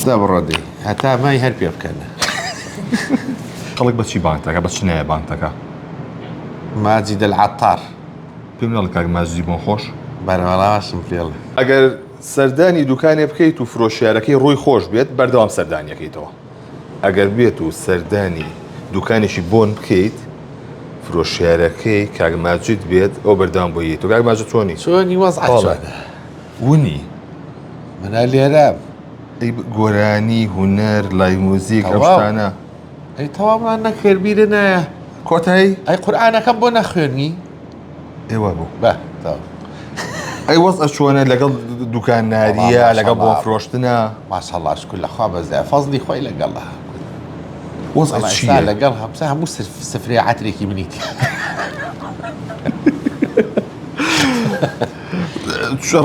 دە بڕۆ دەی هەتا مای هەر پێ بکەنە. خەڵک بە چی بانگ دەکا بە چ ناوێ بانگ دەکا؟ ماجید العطار. پێم نەڵێ کاک ماجدی بۆن خۆش؟ بەرە وەڵا باشم پێڵێ. ئەگەر سەردانی دوکانێ بکەیت و فرۆشیارەکەی ڕووی خۆش بێت بەردەوام سەردانی ئەکەیتەوە. ئەگەر بێت و سەردانی دوکانێکی بۆن بکەیت فرۆشیارەکەی کاک ماجد بێت ئەو بەردەوام بۆ یەیتەوە. کاک ماجد چۆنی؟ چۆنی وەزعت چۆنە؟ ونی؟ منە لێرەم. ئەی گۆرانی، هونەر، live music ئەم شتانە؟ ئەی تەواومان نەکرد بیرە نایە. کۆتایی؟ ئەی قورئانەکەم بۆ نەخوێنی؟ ئێ وا بوو. بە تەواو. ئەی وەزع چۆنە لەگەڵ دوکانناریە لەگەڵ بۆن فرۆشتنە؟ ماشاءاللە شکر لە خوا بەزدایە فەزلی خۆی لەگەڵە. وەزع چییە؟ لەگەڵ هەمسا هەموو سفرەی عەترێکی منی تیا.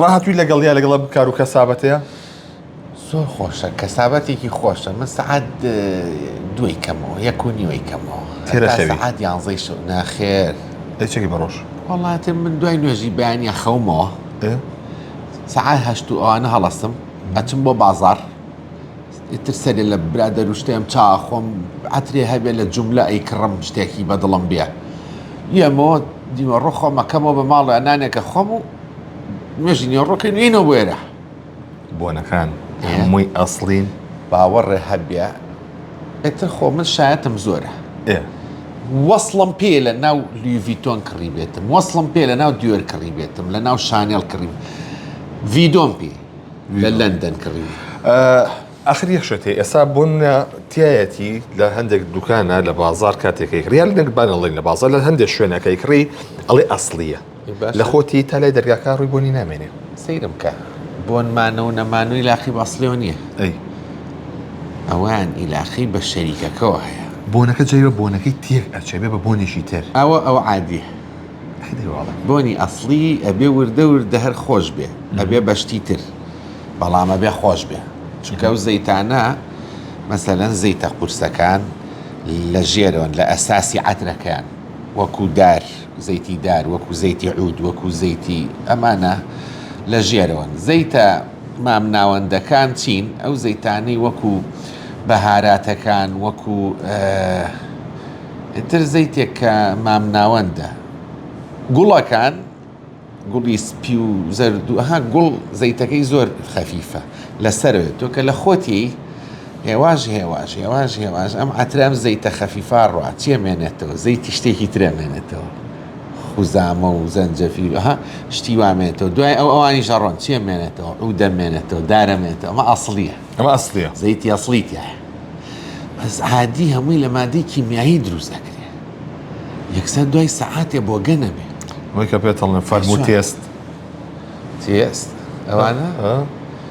ڕاهاتووی لەگەڵ یا لەگەڵ ئەم کار و کەسابەتەیە؟ زۆر خۆشە کەسابەتێکی خۆشە من سەعات دووی کەمەوە یەک و نیوەی کەمەوە تێرە خەوی سەعات یانزەی شەو ناخێر ئەی چەکی بە ڕۆژ وەڵاتر من دوای نوێژی بەیانە خەومەوە سەعات هەشت و ئەوانە هەڵەستم ئەچم بۆ بازار ئیتر سەرێ لە برادەر و شتێم چا خۆم عەترێ هەبێ لە جوملە ئەیکڕم شتێکی بە دڵم بێ یەمەوە دیوەڕۆ خۆم ئەکەمەوە بە ماڵێ نانێکە خۆم و نوێژی نیوەڕۆکەی نوێینەوە بۆ ئێرە. بۆنەکان هەمووی ئەسڵین؟ باوەڕێ هەبێ ئیتر خۆ من شایەتم زۆرە. ئێ. وەسڵم پێ لە ناو لوی ڤیتۆن کڕیبێتم وەسڵم پێ لە ناو دیۆر کڕیبێتم لە ناو شانێڵ کڕیم ڤیدۆم پێ لە لەندەن کڕی. ئاخر یەک شت هەیە ئێستا بۆنە تایەتی لە هەندێک دوکانە لە بازار کاتێک ئەیکڕی یا لە با نەڵێین لە بازار لە هەندێک شوێنەکە ئەیکڕی ئەڵێ ئەسڵیە لە خۆتی تا لای دەرگاکە ڕووی بۆنی نامێنێ. سەیرم کە بۆن مانە و نەمانەوەی لاقی بە ئەسڵیەوە نییە. ئەی. ئەوەیان ئیلاقەی بە شەریکەکەوە هەیە. بۆنەکە جەیبە بۆنەکەی تێک ئەچێ بێ بە بۆنێکی تر. ئەوە ئەوە عادیە. بۆنی ئەسڵی ئەبێ وردە وردە هەر خۆش بێ ئەبێ بە شتی تر بەڵام ئەبێ خۆش بێ چونکە ئەو زەیتانە مەسەلەن زەیتە قورسەکان لە ژێرەوەن لە ئەساسی عەترەکەیان وەکو دار زەیتی دار وەکو زەیتی عود وەکو زەیتی ئەمانە لە ژێرەوەن زەیتە مامناوەندەکان چین ئەو زەیتانەی وەکو بەهاراتەکان وەکو ئیتر زەیتێک کە مامناوەندە. گوڵەکان گوڵی سپی و زەرد و ها گوڵ زەیتەکەی زۆر خەفیفە لەسەرەوێت تۆ کە لە خۆتی هێواش هێواش هێواش هێواش ئەم عەترە ئەم زەیتە خەفیفا ڕوا چیە مێنێتەوە زەیتی شتێکی ترە مێنێتەوە خوزامە و زەنجەفیل ها شتی وا مێنێتەوە دوای ئەو ئەوانی ژەڕۆن چیە مێنێتەوە عودە مێنێتەوە دارە مێنێتەوە ئەمە ئەسڵیە ئەمە ئەسڵیە زەیتی ئەسڵی تیایە بەس عادی هەمووی لە مادەی کیمیایی دروست ئەکرێ یەکسەر دوای سەعاتێ بۆگەن ئەبێ. ئەوەی کە پێت ئەڵێن فەرموو تێست. تێست ئەوانە؟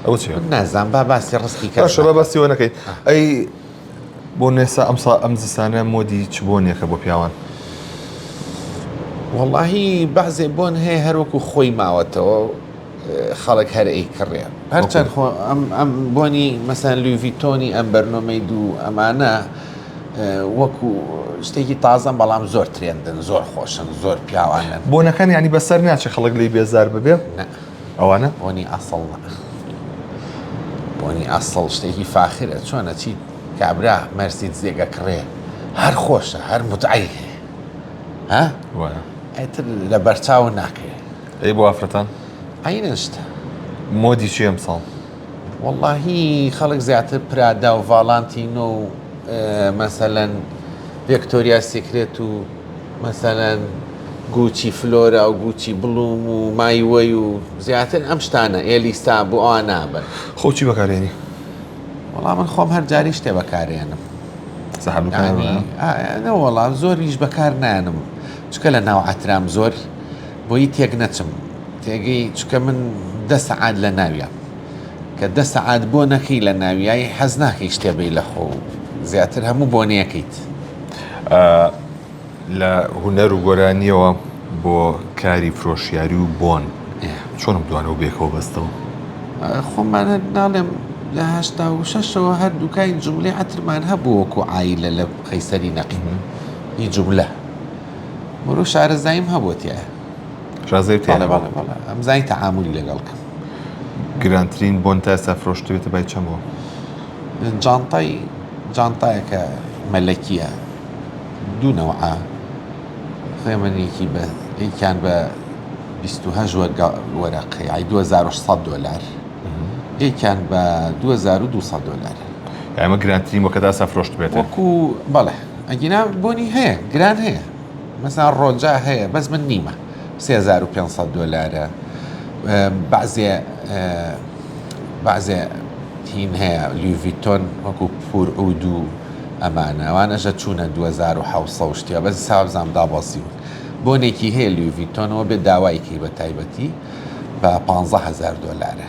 ئەوە چیە؟ من نازانم با باسی ڕزقی کەس باشە با باسی ئەوە نەکەین. ئەی بۆ نێسا ئەمسا ئەم زستانە مۆدی چ بۆنێکە بۆ پیاوان؟ وەڵاهی بەعزێ بۆن هەیە هەر وەکو خۆی ماوەتەوە خەڵک هەر ئەیکڕێ هەرچەند خۆ ئەم ئەم بۆنی مەسەن لویڤیتۆنی ئەم بەرنۆمەی دوو ئەمانە وەکو شتێکی تازەم بەڵام زۆر trend ن زۆر خۆشن زۆر پیاوانن بۆنەکان ینی بەسەر ناچێ خەڵک لی بێزار ببێ ئەوانە بۆنی ئەسڵ بۆنی ئەسڵ شتێکی فاخرە چۆنە چی کابرا مەرسیدزێک ئەکڕێ هەر خۆشە هەر متعەی هەیە ها ئیتر لە بەرچاو ناکرێ ئەی بۆ ئافرەتان؟ عەینەن شتە. مۆدی چیە ئەمساڵ؟ وەڵاهی خەڵک زیاتر پرادا و ڤاڵانتینۆ و مەسەلەن ڤێکتۆریا سیکرێت و مەسەلەن گوچی فلۆرا و گوچی بڵوم و مایوەی و زیاتر ئەم شتانە ئێلیسا بۆ ئەوان نابن. خۆ چی بەکارێنی؟ وەڵا من خۆم هەر جاری شتێ بەکارێنم. سەحەب نەوەڵا زۆریش بەکار نانم چکە لە ناو عەترام زۆر بۆیی تێک نەچم تێگەی چکە من دە سەعات لە ناویام کە دە سەعات بۆ نەکەی لە ناویای حەز ناکەی شتێ بی لە خۆ زیاتر هەموو بۆنیەکەیت. لە هونەر و گۆرانیەوە بۆ کاری فرۆشیاری و بۆن چۆنم دوانەوە بێکەوە بەستەوە؟ خۆمان ناڵێم لە 86ەوە هەر دوکانی جوملەی عەترمان هەبوو وەکو عایلە لە قەیسەری نەقیب هی جوملە مرۆ شارەزاییم هەبووە تیایا. شارەزایی تیایا بەڵێ بەڵێ بەڵێ ئەمزانی تەعامولی لەگەڵ کەم. گرانترین بۆن تا ئێستا فرۆشتبێتە بای چەند بووە؟ جانتای جانتایەکە مەلەکیە دوو نەوعە خێمەنێکی بە یەکیان بە 28 وەرەقەی ئای 2600 دۆلار یەکیان بە 2200 دۆلار. ئەمە گرانترین وەکە داسا فرۆشت بێت وەکو بەڵێ ئەگینا بۆنی هەیە گران هەیە مەسا ڕۆجا هەیە بەس من نیمە 3500 دۆلارە بەعزێ بەعزێ هین هەیە لویڤیتۆن وەکو پور عود و ئەمانە ئەوانەشە چوونە 2700 و شتیا بەس سابزانام دابەزیون بۆنێکی هەیە لویڤیتۆنەوە بێ داوای کەی بە تایبەتی بە 15000 دۆلارە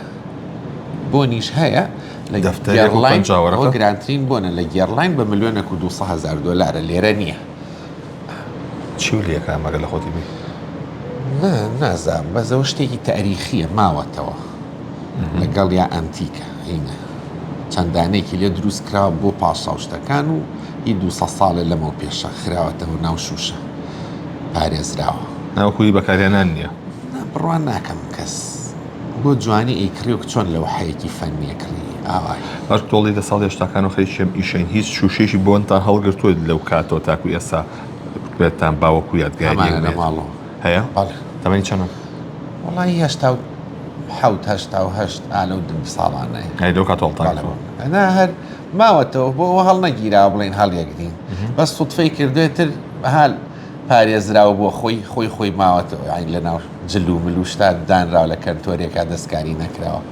بۆنیش هەیە لە گێرلاین ئەوە گرانترین بۆنە لە گێرلاین بە ملیۆنێک و 200 هەزار دۆلارە لێرە نییە. چی لێکا مەگە لە خۆتی بی؟ نا نازانم بەس ئەوە شتێکی تاریخیە ماوەتەوە لەگەڵ یا ئەنتیکە هینە چەندانێکی لێ دروست کراوە بۆ پاشا و شتەکان و هی 200 ساڵێ لەمەو پێشە خراوەتەوە ناو شوشە پارێزراوە. ناوکوی بەکارهێنان نییە. نا بڕوا ناکەم کەس بۆ جوانی ئەیکڕی وەک چۆن لەوحەیەکی فەنی ئەکڕی ئاوای. هەر تۆڵی لە ساڵی هەشتاکانەوە خەریکی ئەم ئیشەین هیچ شوشەیەکی بۆنتان هەڵگرتووە لەو کاتەوە تاکو ئێستا بێتان با وەکو یادگاریەک ئەمانە لە بێت ماڵەوە هەیە بەڵێ. تەمەنی چەنە؟ وەڵایی 87 88 ئا لەو ساڵانەیە. ئەی لەو کاتەوە هەڵتان بەڵێ گرتووە؟ بەڵێ نا هەر ماوەتەوە بۆ ئەوە هەڵنەگیراوە بڵێین هەڵیەگرین بەس سوتفەی کردوێ تر هەل پارێزراو بووە خۆی خۆی خۆی ماوەتەوە یانی لەناو جل و مل و شتا دانراوە لە کەنتۆرێکا دەستکاری نەکراوە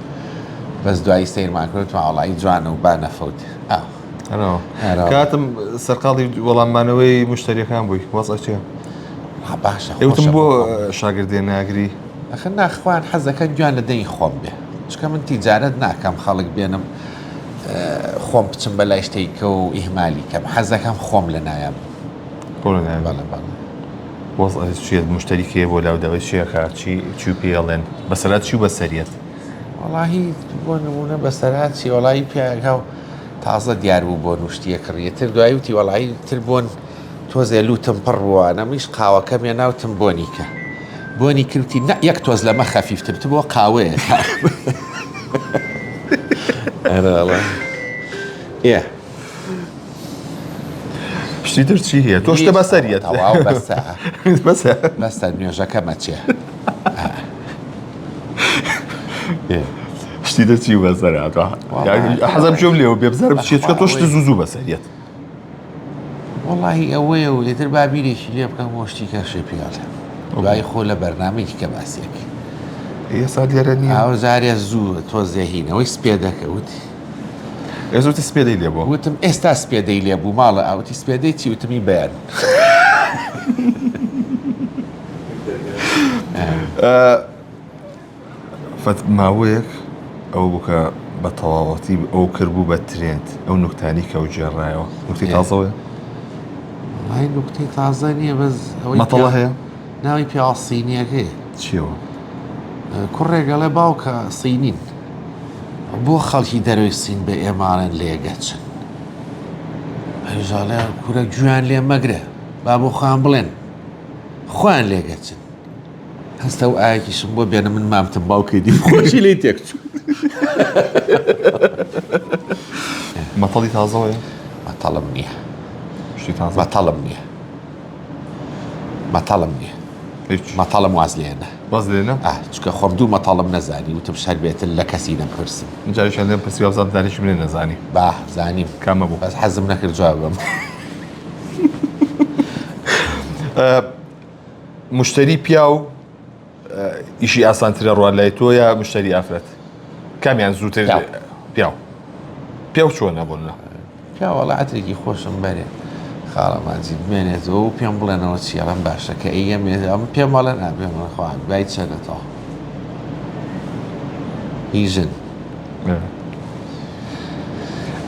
بەس دوایی سەیرمان کرد وتمان وەڵایی جوانە و با نەفەوتێ ئا هەرەوە کاتم سەرقاڵی وەڵاممانەوەی مشتریەکان بووی وەزع چیە؟ باشە وتم بۆ شاگردێ ناگری ئەخر ناخوان حەزەکەن گویان لە دەنگی خۆم بێ چکە من تیجارەت ناکەم خەڵک بێنم خۆم بچم بە لای شتێکە و ئیهمالی کەم حەزەکەم خۆم لە نایە بەڵێ بەڵێ. وەزع چیە مشتری کێ بۆ لاو داوای چیەکە چی چی پێڵێن بەسەرات چی بەسەریەت وەڵاهی بۆ نمونە بەسەرات چی وەڵی پیاگە و تازە دیار بوو بۆ نوشتیە کڕیە تر دوایی وتی وەڵی تر بۆن تۆزێ لوتم پڕ بووە نەمیش قاوەکەم یە ناوتم بۆنی کە بۆنی کردی نە یەک تۆز لەمە خەفیفتر تو بۆ قاوەیە ئێ شتی تر چی هەیە تۆ شتە بەسەریە تەواو بەسە بەسە بەسە نوێژەکەمە چێ شتی تر چی بەسەر هاتووە حەزم چۆم لێەوە بێ بزانم چیە چکە تۆ شتە زوو زوو بەسەریەت وەڵاهی ئەوەیە و ئیتر با بیرێکی لێ بکەم بۆ شتی کەشێ پێڵێ دوای خۆ لە بەرنمەیەکی کە باسیەکەی ئێستا لێرە نییە ئەو جارێ زوو تۆ زێهینەوەی سپێدەکە وتی ئێس وتی سپێدەی لێ بوو وتم ئێستا سپێدەی لێ بوو ماڵە ئاوتی سپێدەی چی وتمی بەیان فەت ماوەیەک ئەوە بوو کە بە تەواوەتی ئەو کرد بوو بە ترێند ئەو نوکتانی کە ئەو گێڕایەوە نوکتەی تازەوەیە وای نوکتەی تازە نییە بەس ئەوەی مەتەڵە هەیە ناوی پیاوە سینیەکەی چیەوە کوڕێک ئەڵێ باوکە سینین بۆ خەڵکی دەرەوەی سین بە ئێماڵێن لێگەچن ئەویش ئەڵێ کورە گوێیان لێ مەگرە با بۆ خۆیان بڵێن خۆیان لێگەچن هەستە و ئایەکیشم بۆ بێنە من مامتم باوکی دی خۆشی لێی تێکچوو مەتەڵی تازەوەیە مەتەڵم نییە شتی تازە مەتەڵم نییە مەتەڵم نییە مەتەڵم واز لێنە واز لێنە ئا چونکە خۆم دوو مەتەڵم نەزانی وتم شەر بێتن لە کەسی نەمپرسم من جارێکیان لێم پرسی وابزانم دانێکی منێ نەزانی با زانیم کامە بوو بەس حەزم نەکرد جواب بم مشتری پیاو ئیشی ئاسانترە ڕوان لای تۆ یا مشتری ئافرەت کامیان زووتر پیاو پیاو چۆنە بۆ نە پیاو وەڵا عەترێکی خۆشم بەرێ خاڵە ماجید بمێنێتەوە و پێم بڵێنەوە چی ئەڵێم باشە کە ئەیەم ئەم پێم ئەڵێن ئا پێم ئەڵێن خوا بای چەنەتەوە هی ژن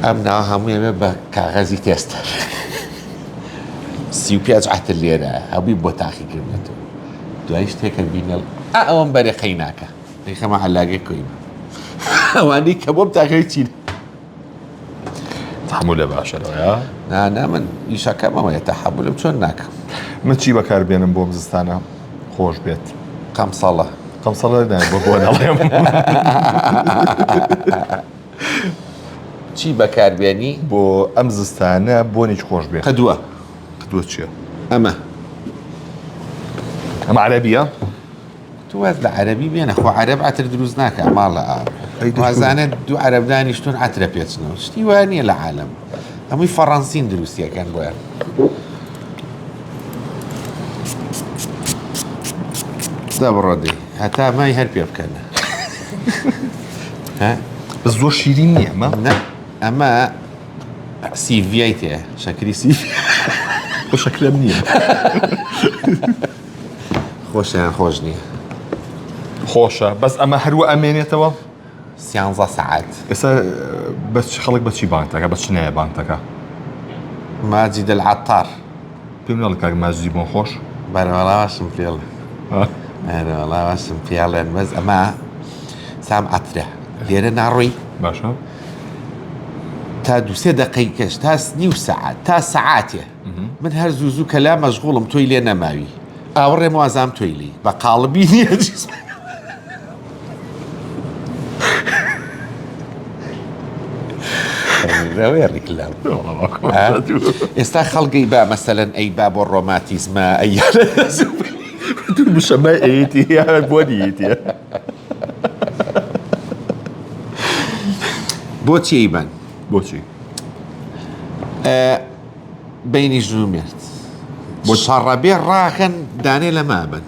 ئەم ناو هەمووی ئەمێ بە کاغەزی تێستەر 35 عەتر لێرە هەبووی بۆ تاقیکردنەوە دوای شتێکە بینەڵ ئا ئەوەم بەرێ قەیناکە دەیخەمە عەلاگەی کۆیمە ئەوانەی کە بۆم تاقی چین تەحەمولە باشە لەوەیە؟ نا نا من ئیشەکەم ئەوەیە تەحەمولم چۆن ناکەم. من چی بەکار بێنم بۆم زستانە خۆش بێت؟ قەمسەڵە. قەمسەڵە نا بۆ بۆ نەڵێم. چی بەکاربێنی؟ بۆ ئەم زستانە بۆنێکی خۆش بێ. قدوە. قدوە چیە؟ ئەمە. ئەمە عەرەبیە؟ تو واز لە عەرەبی بێنە خۆ عەرەب عەتر دروست ناکا ماڵە ئاو وازانێت دوو عەرەب دانیشتون عەترە پێچنەوە شتی وا نییە لە عالەم هەمووی فەڕەنسین دروستیەکەن بۆیان. دە بڕۆ دەی هەتا مای هەر پێ بکەنە. بەس زۆر شیرین نییە ئەمە؟ نا ئەمە سیڤیای تێ شەکری سیڤیا. خۆ شەکرەم نییە. خۆشە یان خۆش نییە؟ خۆشە بەس ئەمە هەروە ئەمێنێتەوە؟ سیانزە سەعات. ئێستا بەس خەڵک بە چی بانگ دەکا بە چ نایە بانگ دەکا؟ ماجید العطار. پێم ناڵێ کاک ماجدی بۆن خۆش؟ بەرە وەڵا باشم پێڵێ. ئەرێ وەڵا باشم پێڵێن بەس ئەمە سام عەترە لێرە ناڕۆی باشە تا دوسێ دقەی کەش تا نیو سەعات تا سەعاتێ من هەر زوو زوو کە لا مەشغوڵم تۆی لێ نەماوی ئاوڕێم وازام تۆی لی بە قاڵبی نییە ئەوەیە ڕیکلام ئێستا خەڵگەی با مەسەلەن ئەی با بۆ ڕۆماتیزمە ئەی مشەمای ئەیتی بۆنیەتی بۆچی ئەیبەن بۆچی بینی ژن و مێرد بۆ شەڕەبێ ڕاخەن دانێ لە مابن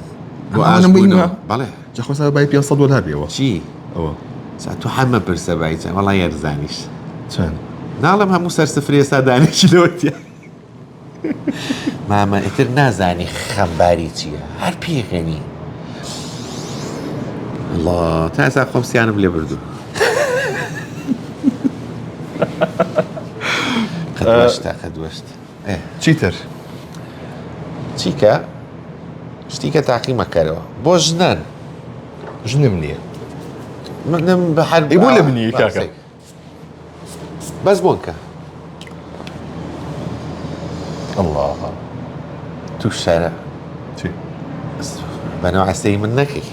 بۆ ئاشبوونەوە بەڵێ جەخۆسا بای 500 دۆلار بێەوە چی ئەوە سا تۆ حەمە پرسە بای چەند وەڵا یەرزانیش چەند ناڵم هەموو سەر سفرێ ئێستا دانێکی لەوە تیا مامە ئیتر نازانی خەمباری چییە هەر پێکەنی الله تا ئێستا خۆم سیانم لێ بردوو قەدوەشتە قەدوەشت چیتر چیکە شتیکە تاقی مەکەرەوە بۆ ژنان ژنم نییە منم بە هەر بۆ لە منی کاکە بەس بۆنکە الله تو شەرە چی بەنەوە عسەی من نەکەی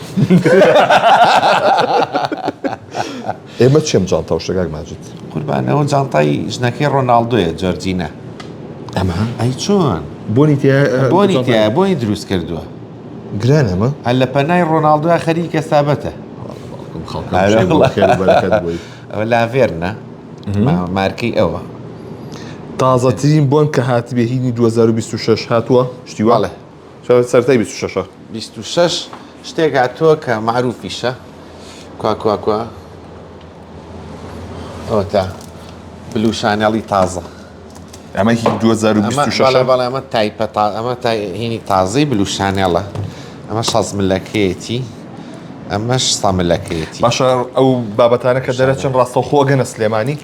ئێمە چێم جانتا و شتەکاک ماجد قوربانەوە جانتای ژنەکەی ڕۆناڵدۆیە جۆرجینا ئەمە ئەی چۆن بۆنی تیا بۆنی تیا بۆنی دروست کردووە گران ئەمە هەر لە پەنای ڕۆناڵدۆ خەریکە سابەتە ئەوە لاڤێرنە مارکەی ئەوە. تازەترین بۆن کە هاتبێ هینی 2026 هاتووە شتی وا بەڵێ. سەرەتای 26 26 شتێک هاتووە کە مەعروفیشە کوا کوا کوا ئەوەتا بلو شانێڵی تازە. ئەمە هی 2026 بەڵێ بەڵێ ئەمە تایپە ئەمە هینی تازەی بلو شانێڵە ئەمە شەست ملەکەیەتی ئەمەش سە ملەکەیەتی. باشە ئەو بابەتانە کە دەرەچن ڕاستەوخۆ ئەگەنە سلێمانی؟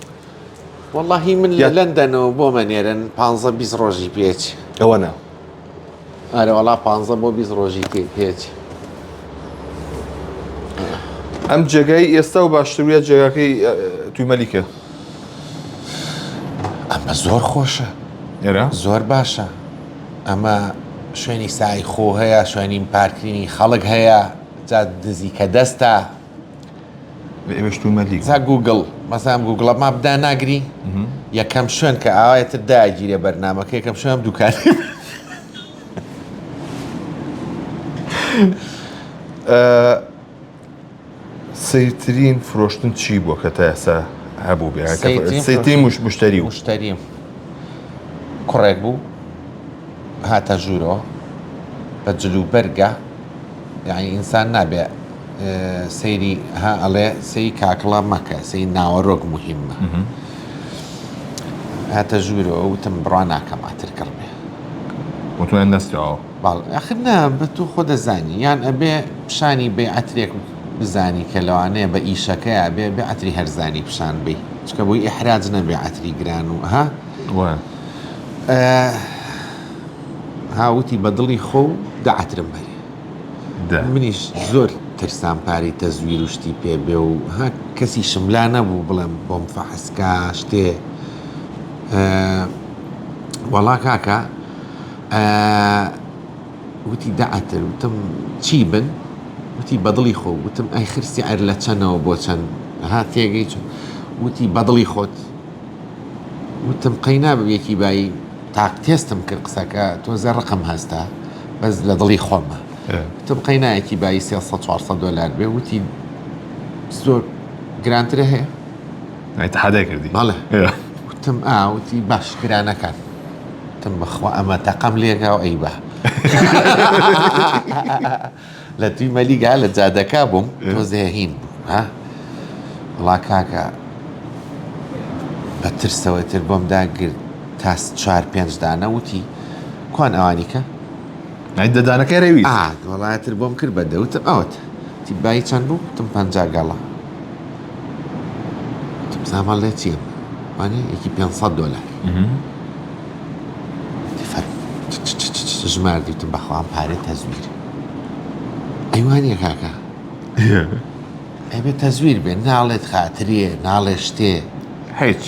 وەڵاهی من لە لەندەنەوە بۆمە نێرن پانزە 20 ڕۆژی پێچ. ئەوە نا. ئەرێ وەڵا پانزە بۆ 20 ڕۆژی پێچ. ئەم جێگای ئێستا و باشتر ویە جێگاکەی توی مەلیکە. ئەمە زۆر خۆشە. ئێرە؟ زۆر باشە. ئەمە شوێنی سای خۆ هەیە شوێنی پارکینی خەڵک هەیە جا نزیکە دەستە. لە ئێوەش توی مەلیک. جا گوگڵ مەسەلەن گوگڵە ماپ داناگری یەکەم شوێن کە ئاوایتر داگیرێ بەرنامەکە یەکەم شوێن ئەم دوکانەی سەیرترین فرۆشتن چی بووە کە تا ئێستا هەبوو بێ سەیرترین مشتری و مشتریم کوڕێک بوو هاتە ژوورەوە بە جلوبەرگە یعنی ئینسان نابێ سەیری ها ئەڵێ سەی کاکڵە مەکە سەی ناوەرۆک مهمە هاتە ژوورەوە وتم بڕا ناکەم ئاتر کڕ بێ وتویان نەستراوە بەڵێ ئەخر نا بە تۆ خۆ دەزانی یان ئەبێ پیشانی بەی عەترێک بزانی کە لەوانەیە بە ئیشەکەیا بێ بێ عەتری هەرزانی پیشان بەی چکە بۆی ئیحراج نەبێ عەتری گران و ها ها وتی بە دڵی خۆ و دە عەترم بەرێ منیش زۆر ترسام پارەی تەزویر و شتی پێ بێ و ها کەسیشم لا نەبوو بڵێم بۆم فەحسکا شتێ وەڵا کاکە وتی دە عەتر وتم چی بن وتی بەدڵی خۆ وتم ئەی خرسی عەر لە چەنەوە بۆ چەند ها تێگەی چۆن وتی بەدڵی خۆت. وتم قەی نابم یەکی بایی تاق تێستم کرد قسەکە تۆزێ ڕقم هەستا بەس لە دڵی خۆمە وتم قەی نایەکی بایی 300 400 دۆلار بێ وتی زۆر گرانترە هەیە تحدای کردی بەڵێ وتم ئا وتی باش گرانەکان وتم بەخوا ئەمە تەقەم لێگا و ئەی بە لە توی مەلیگا لە جادەکە بووم تۆزێ هین بوو ها وڵا کاکە بە ترسەوە تر بۆم داگرت تا چوار پێنج دانە وتی کوان ئەوانی کە نای دەدانەکە رەوی وڵاتر بۆم کرد بە دەوتم ئەوت تی بای چەند بوو تم پ گەڵا تم زامە لێ چیم وانێ یەکی 500 دلار ژماردی وتم بەخوا ئەم پارەی تەزویر ئەی وانیە کاکە ئەبێ تەزویر بێ ناڵێت خاتریێ ناڵێ شتێ هیچ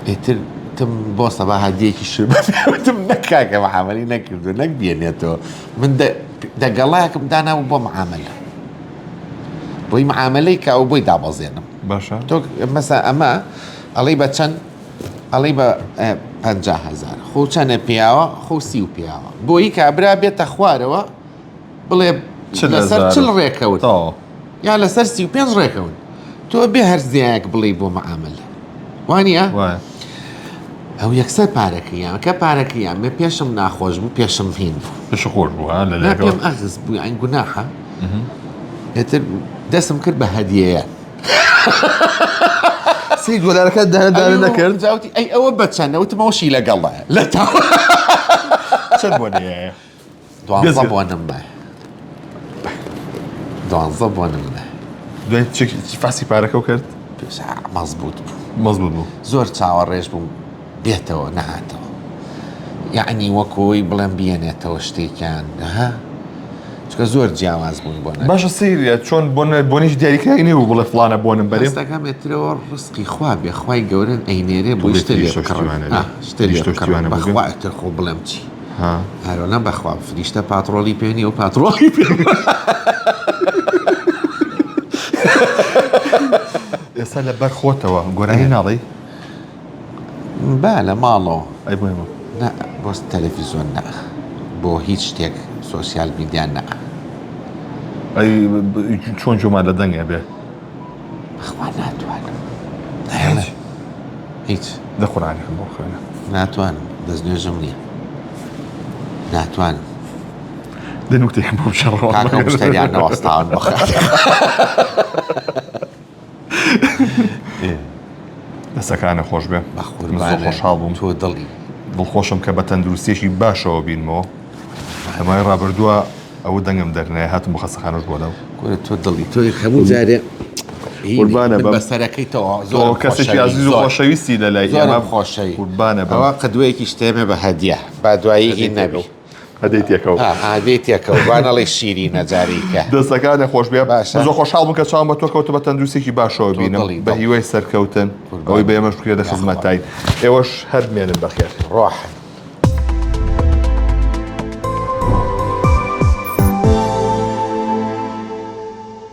ئیتر تم بۆ سەبا هەدیەکی شتم نەکاکە معاملی نەکردو نەک بێنێتەوە من دەگەڵایەکم دانابوو بۆ معاملە بۆی معاملەی کە ئەو بۆی دابەزێنم باشە تۆ مەسا ئەمە ئەڵی بە چەند ئەڵێی بە 50 هەزار خۆ چەنە پیاوە خۆ سی و پیاوە بۆیی کابرا بێتە خوارەوە بڵێ لەسەر چل ڕێکەوت یا لەسەر 35 ڕێکەوت تۆ بێ هەر زیایەک بڵێ بۆ معاملە وانە ئەو یەکسەر پارەکەیان کە پارەکەیان مێ پێشم ناخۆش بوو پێشم هین بوو پێش خۆش بوو لە پێم ئەغز بوو ئەین گوناحە ئێتر دەسم کرد بە هەدیەیە سی دۆلارەکە دانە دانە نەکرد جاوتی ئەی ئەوە بە چەندە وتم ئەوشی لەگەڵە لە تا چەند بۆ نەیە دوانزە بۆ نمە دوانزە بۆ نمە دوای چ فاسی پارەکە و کرد مەزبوط بوو مەزبوط بوو زۆر چاوەڕێژ بووم بێتەوە نەهاتەوە یەعنی وەکۆی بڵێم بیەنێتەوە شتێکیان ها چکە زۆر جیاواز بوون بۆ باشە سەیریە چۆن بۆن بۆنیش دیاریکراوی نەبوو بڵێ فڵانە بۆنم بەرێ هەستەکەم ئێترەوە ڕزقی خوا بێ خوای گەورەن ئەینێرێ بۆی شتە لێ بکڕن شتە لێ بکڕن بەخوا ئیتر خۆ بڵێم چی ئارۆنە بەخوا فریشتە پاتڕۆڵی پێ نیە و پاتڕۆڵی پێ ئێستا لەبەر خۆتەوە گۆرانی ناڵێی؟ با لە ماڵەوە. ئەی بۆ ئێمە؟ نا بۆ تەلەفیزۆن نا بۆ هیچ شتێک سۆسیال میدیا نا. ئەی چۆن جۆمان لە دەنگ ئەبێ؟ بەخوا ناتوانم. نایەڵێ هیچ. دە قورئانێکم بۆ بخوێنە. ناتوانم دەستنوێژم نییە ناتوانم. دە نوکتەیەکم بۆ بشەڕەوە. کاکە مشتەریان نەوەستاون بۆ خاتر. دەستەکانە خۆش بێ زۆر خۆشحاڵ بووم تۆ دڵی دڵخۆشم کە بە تەندروستیەکی باشەوە بینمەوە هەمای ڕابردووە ئەوە دەنگم دەرنایە هاتم بۆ خەستەخانەش بۆ لەو کورە تۆ دڵی تۆی هەموو جارێ قوربانە بم بەسەرەکەی تۆ زۆر کەسێکی ئازیز و خۆشەویستی لە لای ئێمە خۆشەوی قوربانە بم ئەوە قدوەیەکی شتێمە بە هەدیە با دوایی هی نەبی هەدەی تێکەوە هادەی تێکەوە با نەڵێی شیرینە جاریکە. دەستەکانت خۆش بێ باشە. زۆر خۆشحاڵ بووم کە چاوم بە تۆ کەوت بە تەندروستیەکی باشەوە تۆ بینم دڵی بە دڵ. هیوای سەرکەوتن قوربان ئەوەی بە ئێمەش بکرێت لە یاخوا. خزمەتتاین ئێوەش هەر بمێنن بەخێر. ڕۆحن.